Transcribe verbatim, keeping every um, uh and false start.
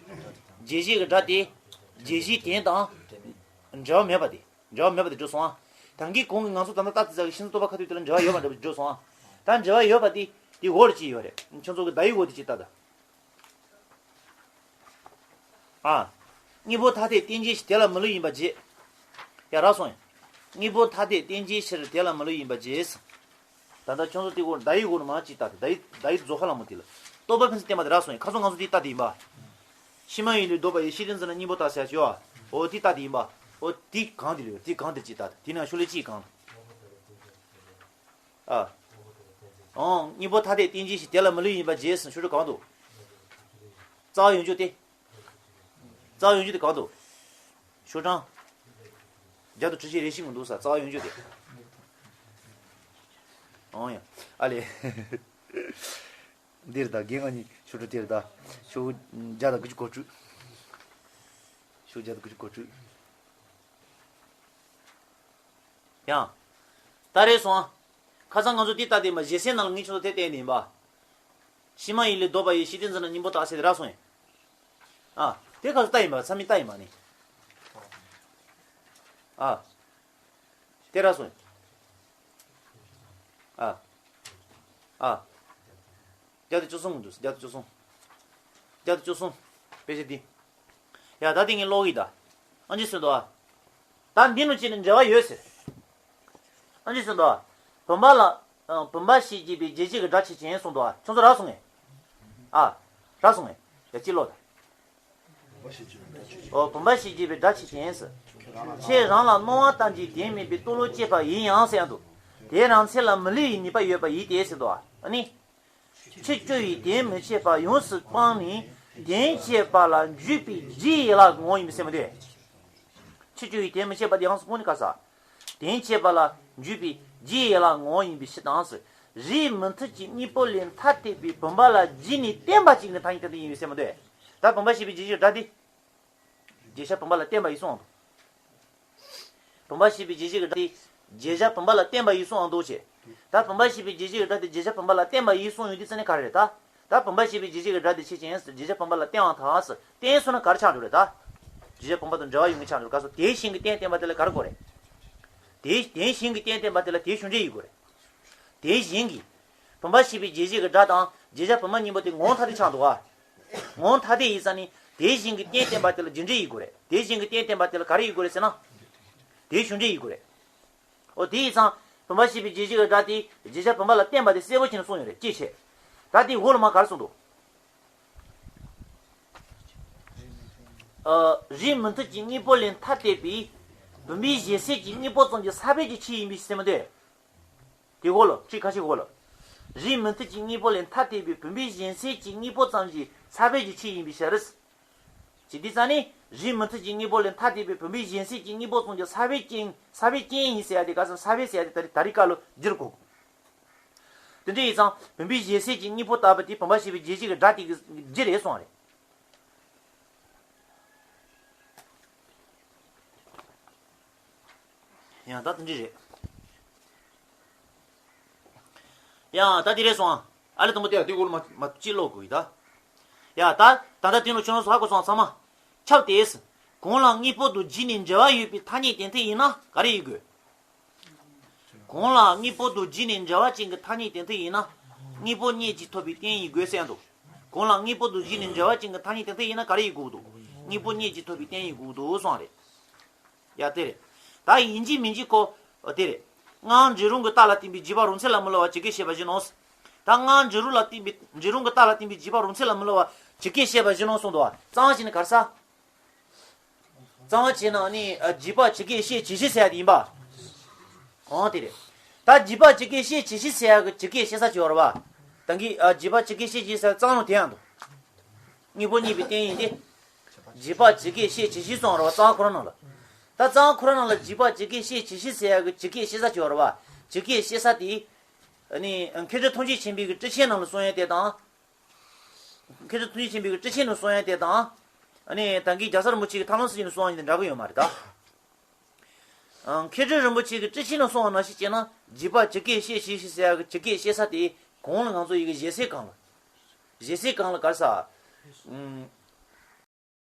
བྱས་རྗེས་ཀྱི་སྒྲ་དེ་བྱས་རྗེས་དོན་དང་འབྲེལ་བ་མེད་པ་དེ། འབྲེལ་བ་མེད་པ་དེ་འགྲོ་སོང་ཨ། ད་གིན་གོང་གི་ང་ཚོ་ད་ལྟ་ཏ་ཏི་ཙ་གི་ཤིང་ཚ་གཏོར་བ་ཁ་ཐུག་དེ་ལ་འབྲེལ་བ་ཡོད་པ་འདྲ་པོ་འགྲོ་སོང་ཨ། ད་འབྲེལ་བ་ཡོད་པ་དེ་དེ་འོག་ལ་ཅི་ཡོད་རེད། ཁྱོད་ཚོ་གི་ད་ཡི་འོག་དེ་ཅི་ལྟ་ད། ཨ། དངོས་པོ་ཐ་དད་རྟེན་ཅན་ཞིག་དེ་ལ་མི་ལུས་ཡིན་པ་བྱས། ཡ་རག་སོང་ཡ། དངོས་པོ་ཐ་དད་རྟེན་ཅན་ཕྱིར་དེ་ལ་མི་ལུས་ཡིན་པ་བྱས། ད་ལྟ་ཁྱོད་ཚོ་དེ་གོ་ད་ཡི་གོ་ནས་མ་ཅིག་ལྟ་དེ་ད་ཡི་ད་ཡི་རྫོགས་ཁ་ལ་མོ་དེ་ལ། རྟོག་པ་ཕན་ཚུན་བརྟེན་པ་དེ་རག་སོང་ཡ། ཁ་སང་ང་ཚོ་དེ་ལྟ་དེ་ཡིན་པ། ཕྱི་མ་ཡིན་ལས་ལྡོག་པ་ཡི་ཤེས་རིག་འཛིན་ན་སྙིང་པོ་ལྟ་ཟེར་ཞུ་བ། འོ་དེ་ལྟ་དེ་ཡིན་པ། འོ་དེ་གང་དེ་ལས་དེ་གང་དེ་ཅིག་ལྟ་དེ་ན་ཤོ་ལེ་ཅིག་གང་། ཨ། ཨོང་། དངོས་པོ་ཐ་དད་རྟེན་ཅན་ཞིག་དེ་ལ་མི་ལུས་ཡིན་པ་བྱས་ཟིན་ཤོ་ཤོ་གང་དུ། རྩ་བ་ཡོད་རྒྱུ་དེ། རྩ་བ་ཡོད་རྒྱུ་དེ་གང་དུ། ཤོ་གྲངས། བརྒྱ་དང་དྲུག་ཅུ་རེ་བཞི་མི་འདུག་ས་རྩ་བ་ཡོད་རྒྱུ་དེ། ཨོང་ཡ། ཨ་ལེ། འདིར་ད་རྒན་ང་གཉིས་ཤོ་ཤོ་དེར་ད། ཤོ་བརྒྱ་དང་དགུ་བཅུ་གོ་དྲུག་ཤོ་བརྒྱ་དང་དགུ་བཅུ་གོ་དྲུག་ཡང་། ད་རེས་སོང་ཨ། ཁ་སང་ང་ཚོ་འདི་ལྟ་དེ་མ་ཞེ་སའི་ནང་ལ་ངས་ཁྱོད་ཚོ་དེ་བསྟན་ནས་ཡིན་པ། ཕྱི་མ་ཡིན་ལས་ལྡོག་པ་ཡི་ཤེས་ལྡན་འཛིན་ན་སྙིང་པོ་ལྟ་ཟེར་དེ་རག་སོང་ཡིན། ཨ། དེ་ཁ་སང་ལྟ་ཡིན་པ་ཚ་མི་ལྟ་ཡིན་པ་ནི། ཨ། དེ་རག་སོང་ཡིན། ཨ། ཨ། བརྒྱ་དང་བཅུ་གསུམ་འདུག་བརྒྱ་དང་བཅུ་གསུམ། བརྒྱ་དང་བཅུ་གསུམ། དཔེ་ཆ་འདི། ཡ་ད་དེ་ངས་ཀློག་གི་ད། ཨང་ཅི་སུ་འདུག་ཨ། ད་འདི་ནང་བྱས་ནས་འབྲེལ་བ་ཡོད་ཟེར། ཨང་ཅི་སུ་འདུག་ཨ། བུམ་པ་ལ། ཨ། བུམ་པ་ཞེས་བགྱི་བའི་རྗེས་བྱེད་ཀྱི་སྒྲ་ཆོས་ཅན་གསུངས་འདུག་ཨ། ཁྱོད་ཚོ་རག་སོང་ངས། ཨ། རག་སོང་ངས། ཡ་ཅི་ཀློག་ད། ཨོ། བུམ་པ་ཞེས་བགྱི་བའི་སྒྲ་ཆོས་ཅན་ཟེར། ཁྱེད་རང་ལ་སྣང་བ་ལྟར་གྱི་དོན་མེད་པའི་སྟོབས་ལོག་སྐྱེས་པ་ཡིན་ཡང་ཟེར་ཡང་འདུག་དེའི་རང་མཚན་ལ་མི་ལུས་པའི་ནུས་པ་ཡོད་པ་ཡིན་ཏེ་ཟེར་འདུག་ཨ། ཨ་ནི། ཕྱི་སྐྱོ་བའི་དོན་མི་བྱེད་པ་ཡོངས་སུ་སྤངས་ནས་དོན་བྱེད་པ་ལ་འཇུག་པའི་རྗེས་ཡན་ལག་ངོ་བོ་ཡིན་པའི་སེམས་དེ། ཕྱི་སྐྱོ་བའི་དོན་མི་བྱེད་པ་དེ་ཡོངས་སུ་སྤངས་ནས་ག་ས། དོན་བྱེད་པ་ལ་འཇུག་པའི་རྗེས་ཡན་ལག་ངོ་བོ་ཡིན་པའི་ཕྱིར་དང་ཟེར། རིས་མུ་མཐུད་ཀྱི་དངོས་པོ་ལས་ཐ་དད་པའི་བུམ་པ་ལ་རྗེས་ནས་བརྟེན་པ་ཅིག་ནི་ཐ་སྙད་དོན་ལྡན་ཡིན་པའི་སེམས་དེ། ད་བུམ་པ་ཞེས་པའི་རྗེས་བྱེད་སྒྲ་དེ། བརྗོད་བྱ་བུམ་པ་ལ་བརྟེན་པ་ཡིན་གསུངས་འདུག་བུམ་པ་ཞེས་པའི་རྗེས་བྱེད་ཀྱི་སྒྲ་དེ་བརྗོད་བྱ་བུམ་པ་ལ་བརྟེན་པ་ཡིན་གསུངས་འདུག་ཅེས། ད་བུམ་པ་ཞེས་པའི་རྗེས་བྱེད་ཀྱི་སྒྲ་དེ་བརྗོད་བྱ་བུམ་པ་ལ་བརྟེན་པ་ཡིན་གསུངས་ཡོད་དུས་ཙ་ནས་ག་རེ་རེད་ད། ད་བུམ་པ་ཞེས་པའི་རྗེས་བྱེད་ཀྱི་སྒྲ་དེ་ཆོས་ཅན་ཟེར་བརྗོད་བྱ་བུམ་པ་ལ་བརྟེན་པ་དང་ཟེར་བརྟེན་སོང་ན་ག་རེ་ཆགས་འགྲོ་རེད་ད། བརྗོད་བྱ་བུམ་པ་དང་འབྲེལ་བ་ཡོད་མཁན་ཆགས་འགྲོ་ག་སོ་དེ་བཞིན་གྱི་རྟེན་བརྟེན་པ་དེ་ལ་ག་རེ་དགོས་རེད། དེ་དེ་བཞིན་གྱི་རྟེན་བརྟེན་པ་དེ་ལ་དེ་ཞུ་འབྲས་ཡིན་དགོས་རེད། དེ་བཞིན་གྱི། བུམ་པ་ཞེས་པའི་རྗེས་བྱེད་ཀྱི་སྒྲ་དང་བརྗོད་བྱ་བུམ་པ་གཉིས་པོ་དེ་ངོ་བོ་ཐ་དད་ཆགས་འདུག་ག་ངོ་བོ་ཐ་དད་ཡིན་ཙང་ནི་དེ་བཞིན་གྱི་རྟེན་བརྟེན་པ་དེ་ལ་རྒྱུ་འབྲས་ཡིན་དགོས་རེད། དེ་བཞིན་གྱི་རྟེན་བརྟེན་པ་དེ་ལ་ག་རེ་ཡིན་དགོས་རེད་ཟེར་ན། དེ་ཞུ་འབྲས་ཡིན་དགོས་རེད། འོ་དེ་ཡིན་ཙང་། བུམ་པ་ཞེས་པའི་རྗེས་བྱེད་ཀྱི་སྒྲ་དེ་བརྗོད་བྱ་བུམ་པ་ལ་བརྟེན་པ་དེ་གསལ་པོ་བྱས་ནས་གསུངས་ཡོད་རེད་ཅེས་བཤད། ད་དེའི་འོག་ལ་མར་ག་རེ་གསུངས་འདུག་ཨ། རིས་མུ་མཐུད་ཀྱི་དངོས་པོ་ལས་ཐ་དད་པའི། བུམ་པའི་གཞན་སེལ་གྱི་དངོས་པོ་ཙམ་གྱི་ས་བོན་གྱི་ཆོས་ཡིན་པའི་སེམས་དེ། དེ་འོག་ལ་ཁྲིད་ཁ་ཤས་འོག་ལ། རིས་མུ་མཐུད་ཀྱི་དངོས་པོ་ལས་ཐ་དད་པའི་བུམ་པའི་གཞན་སེལ་གྱི་དངོས་པོ་ཙམ་གྱི་ས་བོན་གྱི་ཆོས་ཡིན་པའི་ཕྱིར། ཇི་ལྟར་ཙ་ནི། རིས་མུ་མཐུད་ཀྱི་དངོས་པོ་ལས་ཐ་དད་པའི་བུམ་པའི་གཞན་སེལ་གྱི་དངོས་པོ་ཙམ་གྱི་ས་བོན་ཅན་ས་བོན་ཅན་ཡིན་ཟེར་ཡ་དེ་ག་ས་ས་བོན་ཟེར་ཡ་དེ་ད་རེས་ད་རེས་སྐབས་ལ་བསྒྱུར་དགོས། དེ་འདྲ་ཡིན་ཙང་བུམ་པའི་གཞན་སེལ་གྱི་དངོས་པོ་ལྟ་བུ་དེ་བུམ་པ་ཞེས་པའི་རྗེས་བྱེད་ཀྱི་སྒྲ་དེ་གི་རྗེས་རེད་གསུངས་པ་རེད། ཡང་ད་དེ་འདྲ་རེད། ཡང་ད་དེ་རེད་སོང་ཨ། ཨ་ལེ་དང་པོ་དེ་ཡང་དེ་འོག་ལ་མ་མ་ཅི་ཀློག་དགོས་ཡིན་ད། ཡ་ད་ད་ལྟ་དེ་ནང་ཁྱོད་རང་ཚོ་ཧ་གོ་སོང་ཚང་མ། ཁྱབ་སྟེ། གང་ལ་དངོས་པོ་དང་རྗེས་ནས་འབྲེལ་བ་ཡོད་པའི་ཐ་སྙད་དོན་ཐད་ཡིན་ན་ག་རེ་ཡིན་དགོས། གང་ལ་དངོས་པོ་དང་རྗེས་ནས་འབྲེལ་བ་ཅན་གྱི་ཐ་སྙད་དོན་ཐད་ཡིན་ན། དངོས་པོ་གཉིས་ཀྱིས་ཐོབ་པའི་རྟེན་ཡིན་དགོས་ཟེར་འདུག་གང་ལ་དངོས་པོ་དང་རྗེས་ནས་འབྲེལ་བ་ཅན་གྱི་ཐ་སྙད་དོན་ཐད་ཡིན་ན་ག་རེ་ཡིན་དགོས་འདུག་དངོས་པོ་གཉིས་ཀྱིས་ཐོབ་པའི་རྟེན་ཡིན་དགོས་འདུག་གསུངས་རེད། ཡ་དེ་རེད། ད་ཡིན་གཅིག་མིན་གཅིག་ཁོ། དེ་རེད། སྔར་འབྲིང་རིམ་གྱི་རྟགས་ལ་བརྟེན་པའི་རྗེས་དཔག་རང་མཚན་ལ་མི་སླུ་བ་ཇི་སྐད་བཤད་པ་བཞིན་ནོ། ད་སྔར་འབྲིང་རིམ་ལ་བརྟེན་པའི་འབྲིང་རིམ་གྱི་རྟགས་ལ་བརྟེན་པའི་རྗེས་དཔག་རང་མཚན་ལ་མི་སླུ་བ་ཇི་སྐད་བཤད་པ་བཞིན་ནོ་གསུངས་འདུག་བ། གཙང་བ་བྱས་ན་ག་རེ་ཟེར། གཙང་བ་བྱས་ན་ནི་རྗེས་དཔག་ཇི་སྐད་བཤད་ཇི་བཞིན་ཟེར་ཡ་དེ་ཡིན་པ། གང་དེ་རེད། ད་རྗེས་དཔག་ཇི་སྐད་བཤད་ཇི་བཞིན་ཟེར་ཡ་གི་ཇི་སྐད་བཤད་ས་ཅིག་ཡོད་རེད་བ། ད་གིན་རྗེས་དཔག་ཇི་སྐད་བཤད་ཇི་ཟེར་གཙང་རུང་དེ་ཡང་འདུག་དངོས་པོ་གཉིས་པའི་རྟེན་ཡིན་ཏེ། རྗེས་དཔག་ཇི་སྐད་བཤད་ཇི་བཞིན་གསུངས་རེད་བ་གཙང་བ་ཁོ་རང་ནང་ལ། ད་གཙང་བ་ཁོ་རང་ནང་ལ་རྗེས་དཔག་ཇི་སྐད་བཤད་ཇི་བཞིན་ཟེར་ཡ་གི་ཇི་སྐད་བཤད་ས་ཅིག་ཡོད་རེད་བ། ཇི་སྐད་བཤད་ས་དེ། ཨ་ནི་མཁས་གྲུབ་ཐུགས་རྗེ་ཆེན་པོའི་གི་ཊཱིཀ་ཆེན་ནང་ལ་གསུངས་ཡ་དེ་དང་། མཁས་གྲུབ་ཐུགས་རྗེ་ཆེན་པོའི་གི་ཊཱིཀ་ཆེན་ནང་གསུངས་ཡ་དེ་དང་། ཨ་ནི་ད་གིན་རྒྱལ་ཚབ་རིན་པོ་ཆེ་གི་ཐར་ལམ་སྲིད་ཞིའི་ནང་གསུངས་ཡ་དེ་འདྲ་གི་ཡོད་མ་རེད་ད། ཨང་། མཁས་གྲུབ་རིན་པོ་ཆེ་གི་ཊཱིཀ་ཆེན་ནང་གསུངས་པ་ནང་བཞིན་བྱས་ན་རྗེས་དཔག་ཇི་སྐད་བཤད་ཇི་བཞིན་ཟེར་ཡ་གི་ཇི་སྐད་བཤད་ས་དེ་གོང་ལ་ང་ཚོ་ཡི་གེ་ཞེ་སའི་སྒང་ལ། ཞེ་སའི་སྒང་ལ་ག་རེ་ཟེར། ཨང་